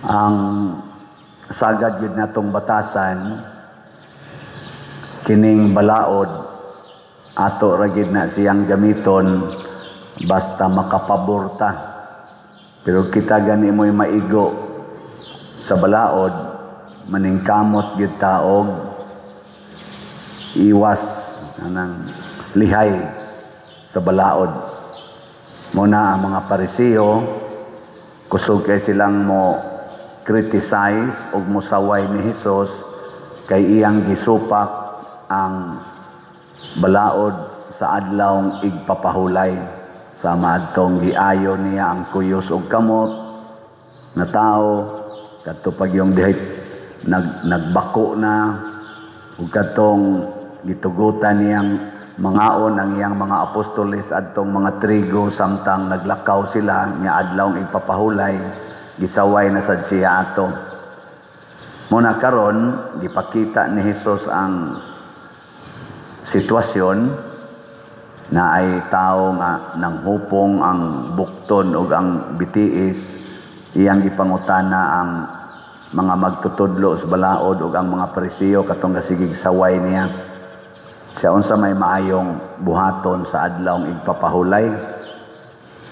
Ang sagad gyud natong batasan, kining balaod, ato ra gyud na siyang gamiton basta makapabor ta. Pero kita gani mo'y maigo sa balaod, maningkamot gyud ta og iwas anang lihay sa balaod. Muna ang mga Pariseo, kusog kay silang mo criticize og mosaway ni Hesus kay iyang gisupak ang balaod sa adlawng igpapahulay, sama adtong giayo niya ang kuyos og kamot na tao, kadto pag yung dihay nagbako na, ug kadtong gitugutan niyang mangaon ang iyang mga apostoles adtong mga trigo samtang naglakaw sila nya adlawng igpapahulay, gisaway na sad siya ato. Muna karon gipakita ni Hesus ang sitwasyon na ay tao nga nanghupong ang bukton ug ang bitiis. Iyang gipangutana ang mga magtutudlo sa balaod ug ang mga Pariseo katong gasigig saway niya siya, unsa may maayong buhaton sa adlawng igpapahulay.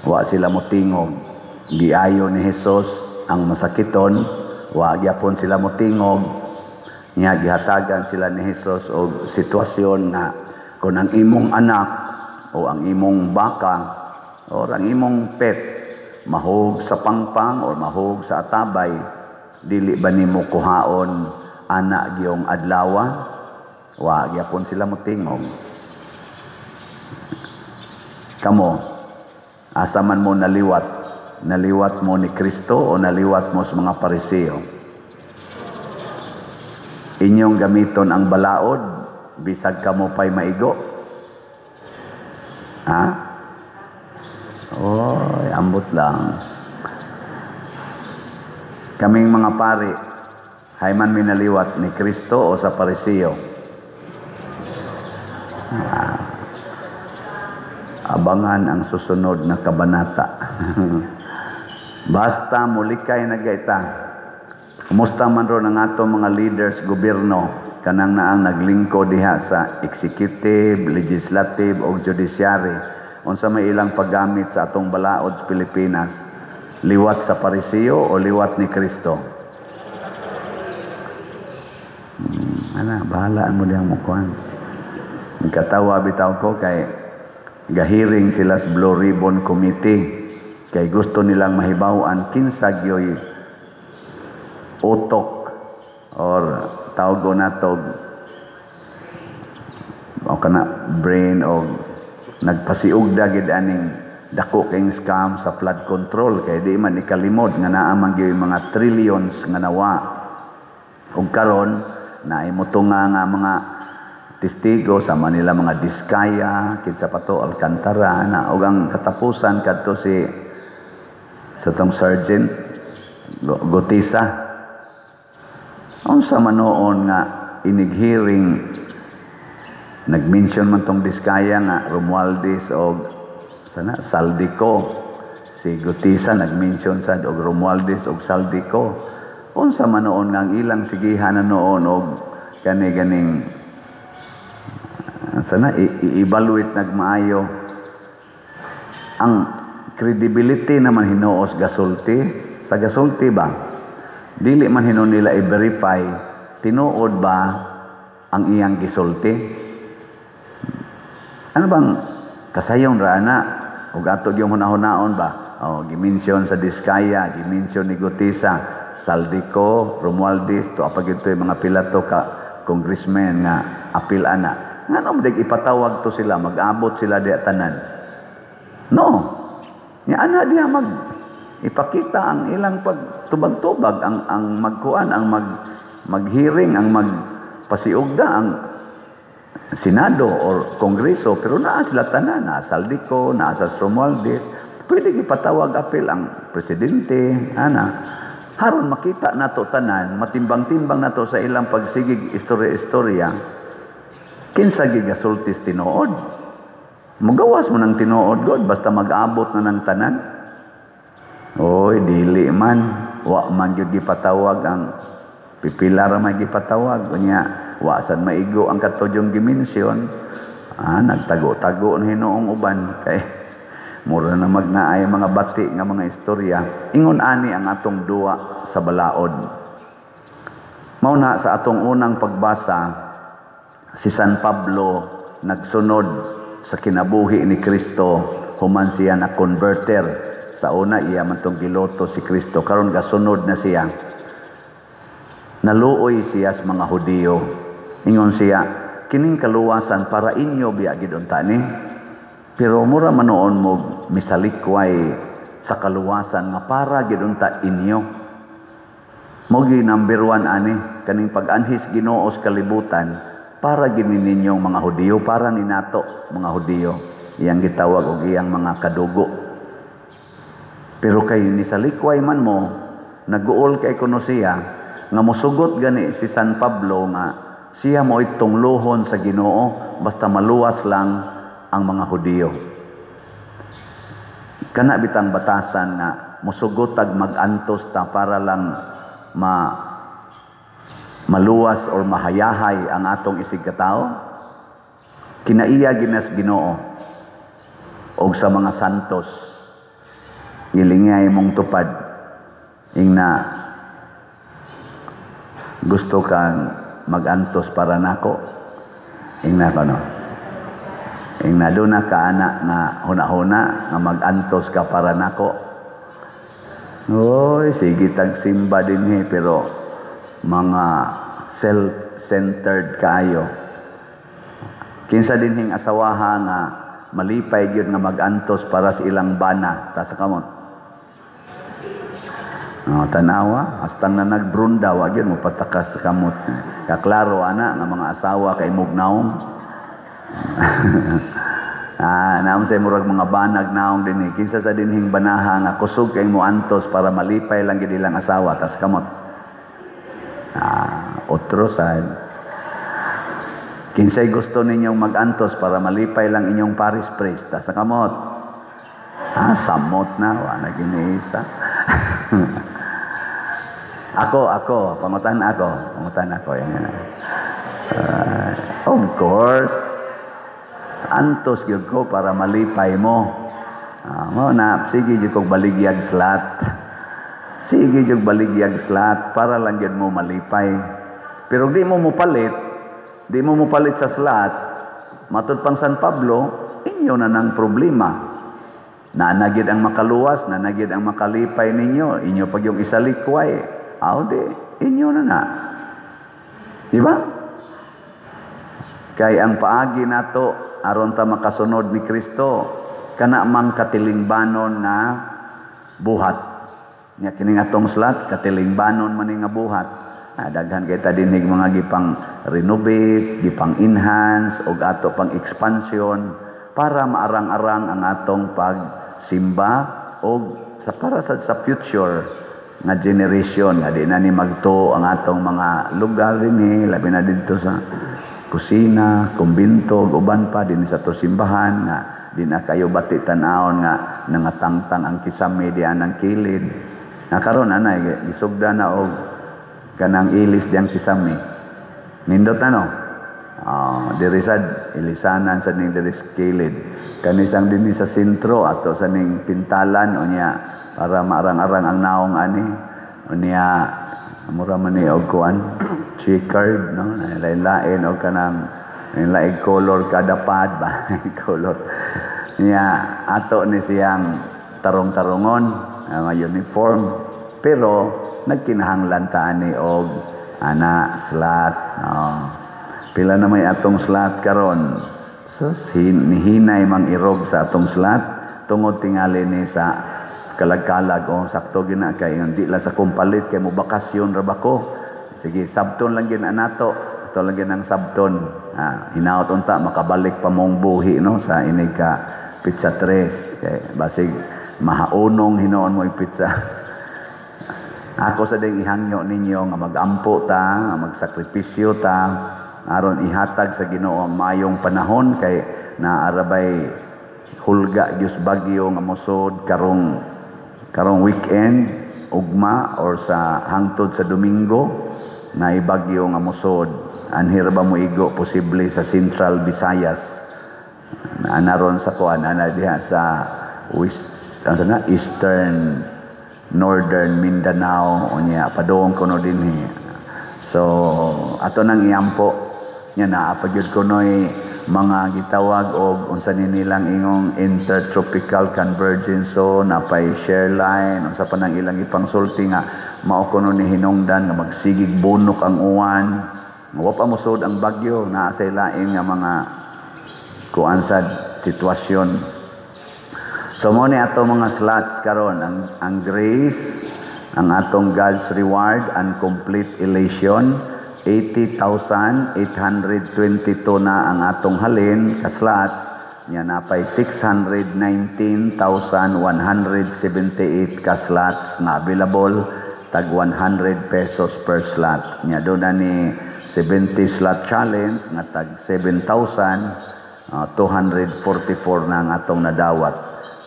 Wa sila motingog. Giayo ni Hesus ang masakiton, wa gyapon sila motingog. Nya gihatagan sila ni Hesus og sitwasyon na kung ang imong anak o ang imong baka or ang imong pet mahug sa pangpang or mahug sa atabay, dili ba nimo kuhaon ana giyong adlawa? Wa gyapon sila motingog. Kamo, asa man mo naliwat? Naliwat mo ni Kristo o naliwat mo sa mga Pariseo? Inyong gamiton ang balaod bisag kamo pay maigo? Ha? Oy, ambot lang. Kaming mga pari, hayman minaliwat ni Kristo o sa Pariseo? Ah, abangan ang susunod na kabanata. Basta mulikay na gaita. Kumusta man ron ang atong mga leaders, gobyerno, kanang naang naglingkod diha sa executive, legislative o judiciary? Unsa may ilang paggamit sa atong balaod sa Pilipinas? Liwat sa Pariseo o liwat ni Kristo? Ana, bahalaan mo diyang mukuan. Nagkatawa bitaw ko kay gahiring sila sa Blue Ribbon Committee kay gusto nilang mahibaw-an kinsa gyoy utok or tawag natog o kana brain o nagpasiugda gid aning dako kayong scam sa flood control, kay di man ikalimod nga naa man gyud mga trillions nga nawa. Ug karon naay motunga nga mga testigo sa Manila, mga Diskaya, kinsa pa to, Alcantara na, ug ang katapusan kadto si sa tong Sergeant Guteza. Unsa man noon nga inig-hearing, nag-mention man tong Diskaya nga Romualdez og sana Zaldy Co. Si Guteza nag-mention sad og Romualdez og Zaldy Co. Unsa man noon nga ang ilang sigihan na noon og kani ganing sana i-evaluate nagmaayo ang credibility naman hinuos gasulti sa gasulti ba? Dili man hinuon nila i-verify tinuod ba ang iyang gisulti. Ano bang kasayon ra ana ug ato gyung hunahunahon ba? Oh, gimension sa Diskaya, gimension ni Guteza, Zaldy Co, Romualdez, to apag ito yung mga pilato ka congressman nga apil ana. Ngano man ipatawag to sila, mag-abot sila di tanan? No. Nya ana diha mag ipakita ang ilang pagtubag-tubag, ang magkuan, ang mag maghearing, ang magpasiugda ang Senado or Kongreso, pero naa sila tanan, naa Zaldy Co, naa sa Romualdez, pwede ipatawag apil ang presidente, ana. Haron makita nato tanan, matimbang-timbang nato sa ilang pagsigig istorya-istorya, kinsa gigasultis tinuod. Mugawas mo ng tinuod god basta mag-abot na ng tanan. Oy, dili man. Wa man gyud gipatawag ang pipila ra may gipatawag. Unya wa sad maigo ang kato yung gi-mention. Ah, nagtago-tago na hinuong uban kay mura na magnaay mga bati nga mga istorya. Ingon ani ang atong duwa sa balaod. Mao na sa atong unang pagbasa, si San Pablo nagsunod sa kinabuhi ni Kristo human siya na converter. Sa una, iya man tong giloto si Kristo, karon gasunod na siya. Naluoy siya sa mga Hudiyo. Ingon siya, "Kining kaluwasan para inyo biya gid unta ni." Pero mura man noon mo misalikway sa kaluwasan nga para gid unta inyo. Mo gi number 1 ani kaning pag-anhis Ginoo sa kalibutan para gid ninyong mga Hudiyo, para ni nato mga Hudiyo. Iyang gitawag og iyang mga kadugo. Pero kay nisalikway man mo, naguol kay kuno siya nga mosugot gani si San Pablo nga siya mo'y tungluhon sa Ginoo basta maluwas lang ang mga Hudiyo. Kana bitang batasan nga mosugot tag mag-antos ta para lang maluwas or mahayahay ang atong isig katao. Kinaiya ginas Ginoo og sa mga santos, gilingay mong tupad. Ingna, "Gusto kang magantos para nako?" Ingna ko, no? Ingna, "Duna ka ana nga huna-huna nga magantos ka para nako?" Oy, sige tag simba dinhi pero mga self-centered kaayo. Kinsa dinhing asawaha nga malipay gyud nga magantos para sa ilang bana? Taas kamot. Oh, tanawa, hastang na nagbrunda, wa gyud mo patakas sa kamot. Kaklaro ana nga mga asawa kay mugnaong. Ah, naam sa murag mga banag naong dinhi. Kinsa sa dinhing banaha nga kusog kay mo antos para malipay lang gid ilang asawa? Tas kamot. Ah, otro sad. Kinsay gusto ninyong magantos para malipay lang inyong parish priest? Tas kamot. Ah, samot na, wa na giniisa. Ako, ako, pangutan ako, pangutan ako. Yan. Of course, antos gyud ko para malipay mo. Ah, mo na, sige gyud kog baligyag slot. Sige gyud baligyag slot para lang gyud mo malipay. Pero di mo mopalit, di mo mopalit sa slot, matud pang San Pablo, inyo na ng problema. Nanagid ang makaluwas, nanagid ang makalipay ninyo, inyo pag yung isalikway, aw di, inyo na na. Di ba? Kay ang paagi nato aron ta makasunod ni Kristo, kana mang katilingbanon nga buhat. Nya kining atong slot, katilingbanon man ni nga buhat. Ah, daghan kay ta dinhig mga gipang renovate, gipang enhance og ato pang expansion para maarang-arang ang atong pagsimba og sa para sa future nga generation nga di na ni magtuo ang atong mga lugar dinhi, labi na didto sa kusina, kumbinto ug uban pa dinhi sa ato simbahan nga di na kayo bati tan-awon nga nangatangtang ang kisame diyan ang kilid. Na karon anay gisugda na og kanang ilis diyang kisame. Nindot ano? Oh, diri sad ilisanan sa ning diri sa kilid. Kanisang dinhi sa sentro ato sa ning pintalan unya para maarang-arang ang naong ani. Unya mura man ni og kuan, checkered, no, lain-lain og kanang lain color kada pad ba, color. Nya ato ni siyang tarong-tarongon nga uniform pero nagkinahanglan ta ani og ana slot. Oh. Pila na may atong slot karon? Sus, nihinay mang irog sa atong slot tungod tingali ni sa kalag-kalag. Oh, sakto gina kay di lang sa kumpalit kay mo bakasyon ra ba ko. Sige, sabton lang gin anato. Ato lang gin ang sabton. Ah, hinaot unta makabalik pa mong buhi, no, sa inig ka pitsa 3 kay basig mahaunong hinoon mo yung pizza. Ako sa ding ihangyo ninyo nga magampo ta, nga magsakripisyo ta aron ihatag sa Ginoo ang maayong panahon kay naarabay hulga gyud bagyo nga mosod karong karong weekend. ugma or sa hangtod sa Domingo na ibagyo nga mosod. Anhir ba mo igo posible sa Central Visayas. Ana ron sa kuan, ana diha sa west, ano na, Eastern, Northern Mindanao, unya padung kuno dinhi. So ato nang iampo nya naa pa gyud kunoy mga gitawag og unsa ni nilang ingong intertropical convergence zone, napay shear line, unsa pa nang ilang ipangsulti nga mao kuno ni hinungdan nga magsigig bunok ang uwan. Wa pa mosud ang bagyo, naa sa lain nga mga kuan sa sitwasyon. So mo ni ato mga slots karon ang grace, ang atong God's reward and complete elation, 80,822 na ang atong halin ka slots nya, napay 619,178 ka slots na available, tag 100 pesos per slot. Nya do na ni 70 slot challenge nga tag 7,244 na ang atong nadawat.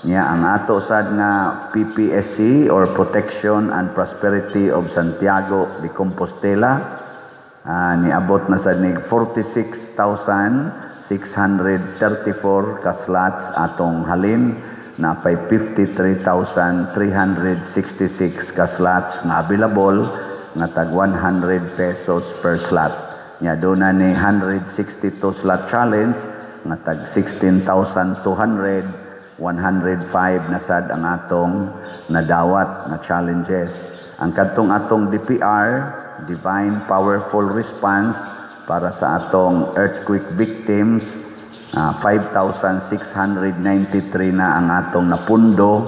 Nya ang ato sad nga PPSC or Protection and Prosperity of Santiago de Compostela, niabot na sad nig 46,634 ka slots atong halin, napay 53,366 ka slots nga available nga tag 100 pesos per slot. Nya do na ni 162 slot challenge nga tag 16,200, 105 na sad ang atong nadawat na challenges. Ang kadtong atong DPR, Divine Powerful Response, para sa atong earthquake victims, 5,693 na ang atong napundo.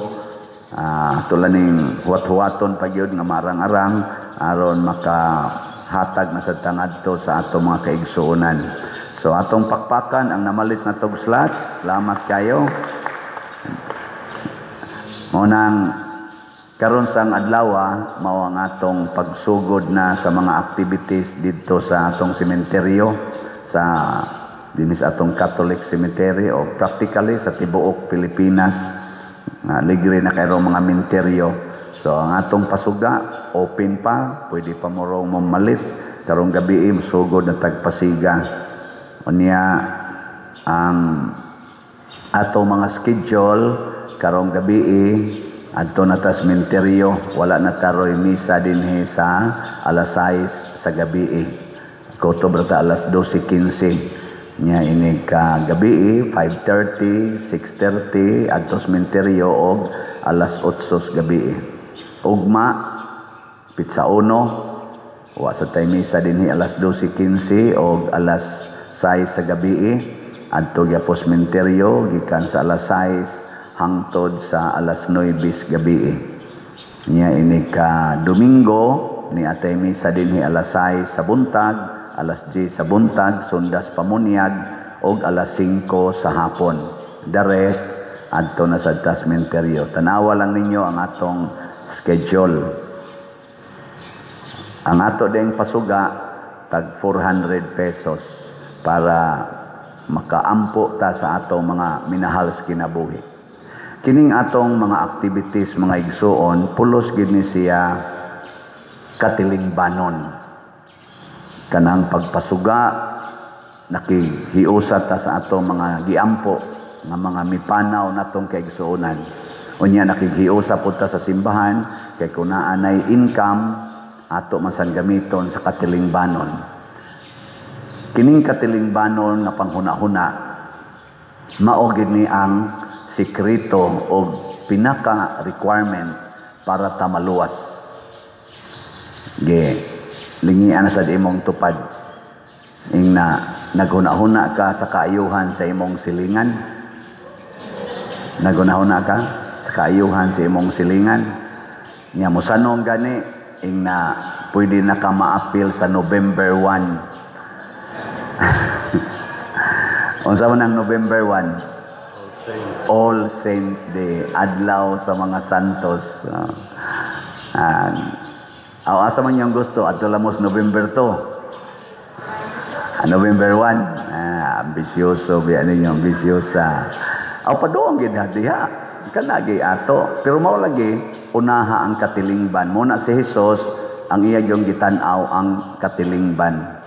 Ato ning huwat-huwaton pa gyud nga marang-arang aron makahatag na sa tangadto sa atong mga kaigsuonan. So atong pakpakan ang namalit na tog slots. Salamat kayo. Mao nang karon sang adlaw mao ang atong pagsugod na sa mga activities didto sa atong sementeryo, sa dinhi sa atong Catholic Cemetery o practically sa tibuok Pilipinas nga ligre na kayo mga menteryo. So ang atong pasuga open pa, pwede pa mo rong mamalit karong gabi, sugod na tagpasiga. Unya ang atong mga schedule karong gabi, adto na ta sementeryo, wala na taroy misa dinhi sa alas 6 sa gabi. Kutob ra ta alas 12:15. Nya ini ka gabi, 5:30, 6:30 adto sementeryo og alas 8 sa gabi. Ugma pitsa 1, wa sa tay misa dinhi alas 12:15 og alas 6 sa gabi. Adto gyapon sementeryo gikan sa alas 6 hangtod sa alas 9 sa gabi. Nya ini ka Domingo ni atay misa dinhi alas 6 sa buntag, alas 10 sa buntag, sundas pamunyag og alas 5 sa hapon. The rest adto na sa sementeryo. Tanawa lang ninyo ang atong schedule. Ang ato ding pasuga tag 400 pesos para makaampo ta sa atong mga minahal sa kinabuhi. Kining atong mga activities, mga igsuon, pulos gid ni siya katilingbanon. Kanang pagpasuga, nakihiusa ta sa atong mga giampo nga mga mipanaw natong kaigsuonan. Unya nakighiusa pud ta sa simbahan kay kung naa nay income ato man gamiton sa katilingbanon. Kining katilingbanon nga panghuna-huna mao gid ni ang sikreto o pinaka requirement para ta maluwas. Ge, lingian na sad imong tupad. Ing na naghuna-huna ka sa kaayuhan sa imong silingan. Naghuna-huna ka sa kaayuhan sa imong silingan. Nya mosanong gani ing na pwede na ka maapil sa November 1. Unsa man ang November 1? All Saints Day, adlaw sa mga santos. Asa man yung gusto, adto lamos November 2. November 1. Ambisyoso biya ninyo, ambisyosa. Aw, paduong gid diha. Kanagi ato, pero mao lagi unaha ang katilingban. Muna si Jesus ang iya yung gitan-aw ang katilingban.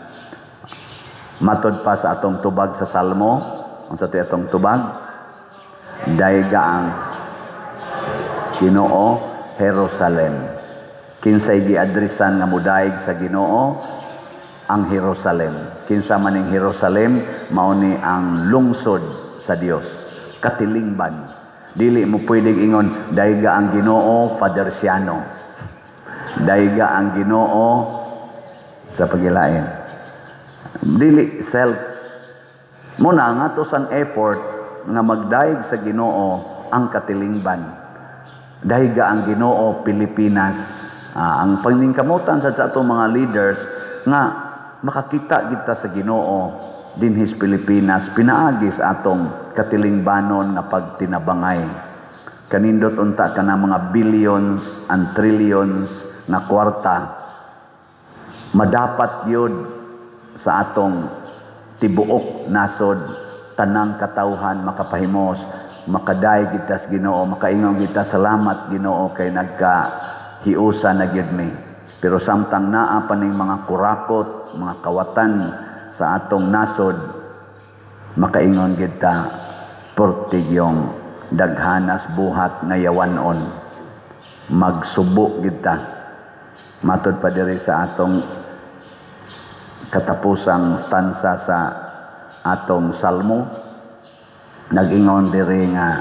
Matod pa sa atong tubag sa Salmo, unsa ti atong tubag? Dayga ang Ginoo, Jerusalem. Kinsay giadresan nga mudayeg sa Ginoo? Ang Jerusalem. Kinsa maning Jerusalem? Mao ni ang lungsod sa Dios. Katilingban. Dili mo pwedeng ingon dayga ang Ginoo, Father Siano. Dayga ang Ginoo sa pagilain. Dili self. Muna nga to sang effort nga magdayeg sa Ginoo ang katilingban. Dayga ang Ginoo, Pilipinas. Ang paningkamutan sa atong mga leaders nga makakita kita sa Ginoo dinhis Pilipinas pinaagi sa atong katilingbanon nga pagtinabangay. Kanindot unta kana mga billions and trillions nga kwarta madapat yun sa atong tibuok nasod, tanang katawhan makapahimos, makadayeg kita sa Ginoo, makaingon kita, "Salamat, Ginoo, kay nagka hiusa na gyud mi." Pero samtang naa pa ning mga kurakot, mga kawatan sa atong nasod, makaingon gid ta, "Portig yung daghanas buhat nga yawanon." Magsubo gid ta. Matod pa diri sa atong katapusang stanza sa atong salmo, nag-ingon diri nga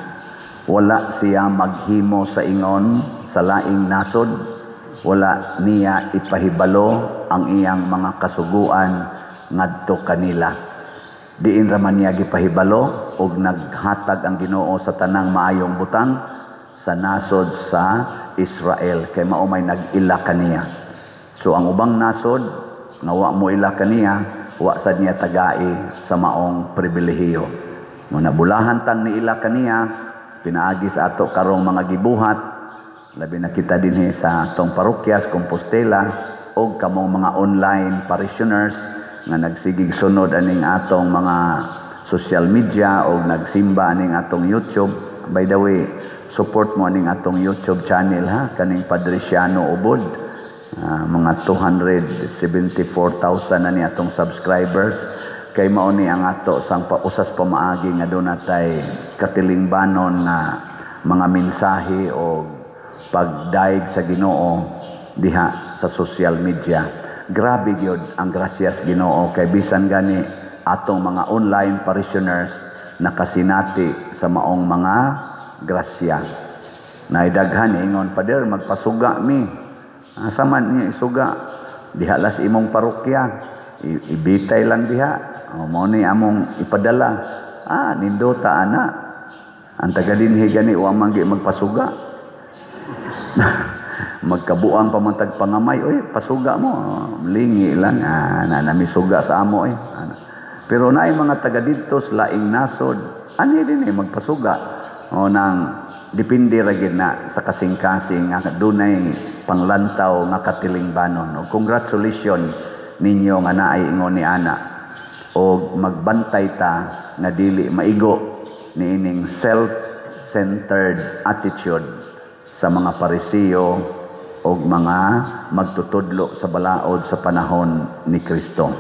wala siya maghimo sa ingon sa laing nasod, wala niya ipahibalo ang iyang mga kasuguan ngadto kanila. Diin ra man niya gipahibalo og naghatag ang Ginoo sa tanang maayong butang sa nasod sa Israel kay mao may nag-ila kaniya. So ang ubang nasod nga wa mo ila kaniya, wa sad niya tagai sa maong pribilehiyo. Mo nabulahan tang niila kaniya pinaagi sa ato karong mga gibuhat, labi na kita dinhi sa atong parokya sa Compostela og kamong mga online parishioners nga nagsigig sunod aning atong mga social media o nagsimba aning atong YouTube. By the way, support mo aning atong YouTube channel ha, kaning Padre Siano Ubod. Mga 274,000 na ni atong subscribers, kay mao ni ang ato sang pausas pamaagi nga doon natay katilingbanon nga mga mensahe o pagdaig sa Ginoo diha sa social media. Grabe gyud ang grasyas Ginoo kay bisan gani atong mga online parishioners nakasinati sa maong mga grasya. Naidaghan ingon, "Pader, magpasuga mi." Asa man niya isuga? Diha las imong parokya. Ibitay lang diha. O, mao ni among ipadala. Nindota ana. Ang taga dinhi gani wa man gi magpasuga. Magkabuang pa man tag pangamay, "Oy, pasuga mo." Lingi lang, na nami suga sa amo eh. Ana. Pero naay mga taga didto sa laing nasod, ani din eh magpasuga. O nang depende ra gid na sa kasing-kasing nga dunay panglantaw nga katilingbanon. O congratulations ninyo nga naay ingon ni ana. O magbantay ta nga dili maigo niining self-centered attitude sa mga Parisiyo o mga magtutudlo sa balaod sa panahon ni Kristo.